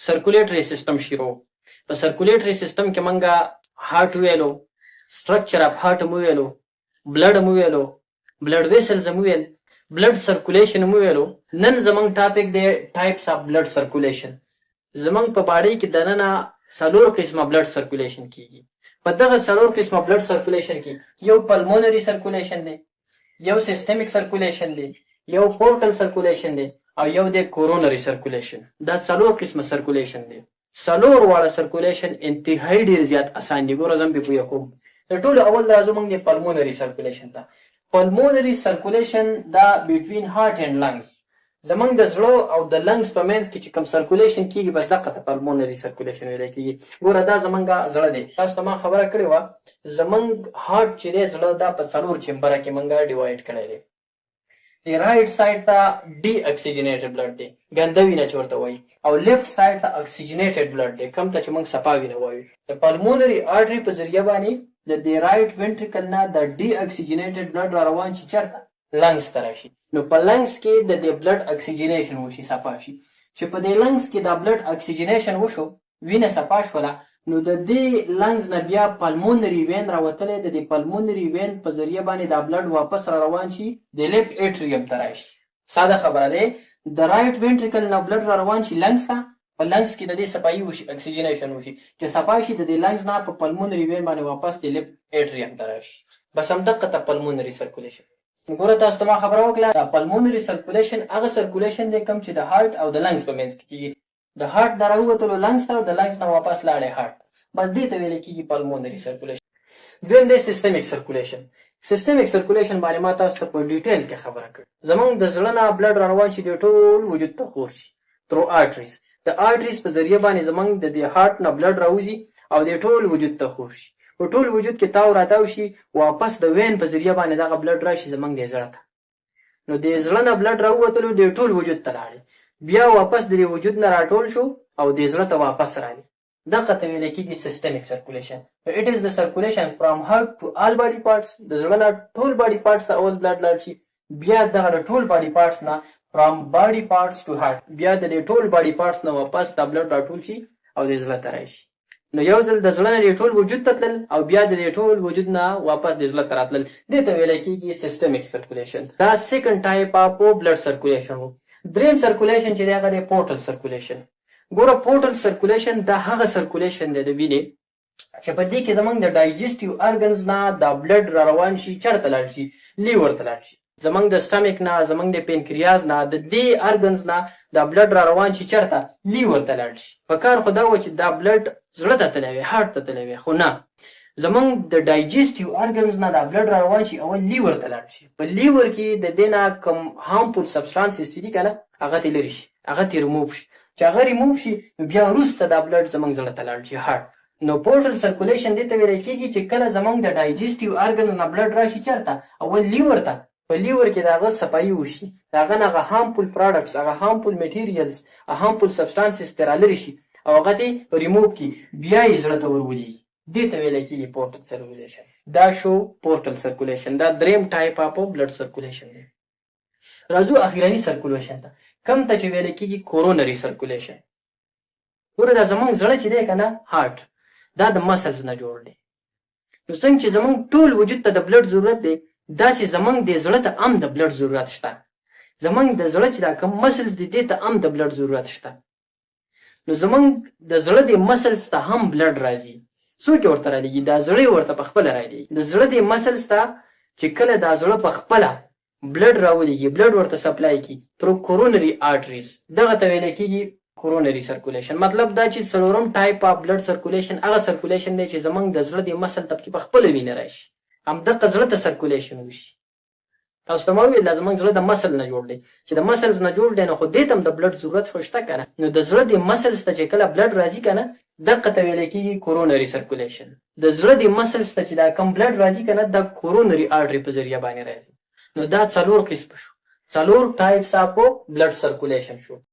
Circulatory system شروع. په circulatory system کې مونږه heart ویلو، structure of heart مو ویلو، blood مو ویلو، blood vessels مو ویل، blood circulation مو ویلو. نن زمونږ topic دی types of blood circulation. زمونږ په body کې دننه څلور قسمه blood circulation کیږي. په دغه څلور قسمه blood circulation کې یو pulmonary circulation دی، یو systemic circulation دی، یو portal circulation دی او یو دی coronary circulation. دا څلور قسمه circulation دی. څلور واړه circulation انتهایی ډیر زیات اسان دي. ګوره، زه هم پرې پوه کوم. د ټولو اول راځو موږ د pulmonary circulation ته. Pulmonary circulation دا between heart and lungs، زمونږ د زړه او د lungs په منځ کې چې کوم circulation کیږي، بس دغه ته pulmonary circulation ویل کیږي. ګوره، دا زمونږ زړه دی. تاسو ته ما خبره کړې وه، زمونږ heart چې دی، زړه، دا په څلور chamber کې مونږ divide کړی دی. دی right side ته deoxygenated blood دی، ګنده وینه چې ورته وایي، او left side ته oxygenated blood دی، کوم ته چې موږ صفا وینه وایو. د pulmonary artery په ذریعه باندې د دې right ventricle نه د deoxygenated blood را روان شي، چېرته؟ Lungs ته راشي. نو په lungs کې د دې blood oxygenation وشي، صفا شي. چې په دې lungs کې دا blood oxygenation وشو، وینه صفا شوله، نو د دې lungs نه بیا pulmonary vein راوتلی. د دې pulmonary vein په ذریعه باندې دا blood واپس را روان شي، د left atrium ته راشي. ساده خبره ده، د right ventricle نه blood را روان شي lungs ته، په lungs کې د دې صفایي وشي، oxygenation وشي. چې صفا شي، د دې lungs نه په pulmonary vein باندې واپس د left atrium ته راشي. بس همدقه ته pulmonary circulation. ګوره، تاسو ته ما خبره وکړه، دا pulmonary circulation هغه circulation دی کوم چې د heart او د lungs په منځ کې کېږي. د heart نه راووتلو lungs ته او د lungs نه واپس لاړې heart، بس دې ته ویل کېږي pulmonary circulation. دویم دی systemic circulation. Systemic circulation باندې ما تاسو ته په detail کې خبره کړې. زمونږ د زړه نه blood را روان شي، د ټول وجود ته خور شي through arteries. د arteries په ذریعه باندې زمونږ د دې heart نه blood راوځي او د ټول وجود ته خور شي، په ټول وجود کې تاو راتاو شي، واپس د vein په ذریعه باندې دغه blood راشي زمونږ د زړه ته. نو د زړه نه blood راووتلو، د ټول وجود ته لاړې، بیا واپس د دې وجود نه راټول شو او د زړه ته واپس راغی. دغه ته ویل کېږي systemic circulation. It is the circulation from heart to all body parts. د زړه نه ټول body parts ته اول blood لاړ شي، بیا دغه د ټول body parts نه from body parts to heart، بیا د دې ټول body parts نه واپس دا blood راټول شي او د زړه ته راشي. نو یو ځل د زړه نه د ټول وجود ته تلل او بیا د دې ټول وجود نه واپس د زړه ته راتلل، دې ته ویل کېږي systemic circulation. دا second type of blood circulation وو. دریم circulation چې دی، هغه دی portal circulation. ګوره، portal circulation دا هغه circulation دی د وینې چې په دې کې زمونږ د digestive organs نه دا blood را روان شي، چرته لاړ شي؟ Liver ته لاړ شي. زمونږ د stomach نه، زمونږ د pancreas نه، د دې organs نه دا blood را روان شي، چرته؟ Liver ته لاړ شي. په کار خو دا و چې دا blood زړه ته تللی وي، heart ته تللی وي، خو نه، زمونږ د digestive organs نه دا blood را روان شي، اول liver ته لاړ شي. په liver کې د دې نه کوم harmful substances چې دي که نه، هغه ترې لرې شي، هغه ترې ریموو شي. چې هغه ریموو شي، نو بیا وروسته دا blood زمونږ زړه ته لاړ شي، heart. نو portal circulation دې ته ویل کېږي چې کله زمونږ د digestive organ نه blood راشي، چېرته؟ اول liver ته. په liver کې د هغه صفایي وشي، د هغه نه هغه harmful products، هغه harmful materials، harmful substances ترې رالرې شي او هغه ترې ریموو کړي، بیا یې زړه ته ور ولېږي. دې ته ویل کېږي portal circulation. دا شو portal circulation، دا دریم type of blood circulation دی. راځو اخیرني circulation ته، کوم ته چې ویل کېږي coronary circulation. ګوره، دا زمونږ زړه چې دی که نه، heart، دا د muscles نه جوړ دی. نو څنګه چې زمونږ ټول وجود ته د blood ضرورت دی، داسې زمونږ د زړه ته هم د blood ضرورت شته. زمونږ د زړه چې دا کوم muscles دي، دې ته هم د blood ضرورت شته. نو زمونږ د زړه د muscles ته هم blood راځي. څوک یې ورته رالیږي؟ دا زړه یې ورته په خپله رالیږي. د زړه د muscles ته چې کله دا زړه په خپله blood راولېږي، blood ورته supply کړي through coronary arteries، دغه ته ویل کېږي coronary circulation. مطلب دا چې څلورم type of blood circulation هغه circulation دی چې زمونږ د زړه د muscle ته پکې په خپله وینه راشي، همدغه زړه ته circulation وشي. تاسو ته ما وویل، دا زمونږ زړه د muscle نه جوړ دی. چې د muscles نه جوړ دی، نو خو دې ته هم د blood ضرورت خو شته که نه؟ نو د زړه د muscles ته چې کله blood راځي که نه، دقه ته ویل کېږي coronary circulation. د زړه د muscles ته چې دا کوم blood راځي که نه، دا coronary artery په ذریعه باندې راځي. نو دا څلور قسمه شو، څلور types of blood circulation شو.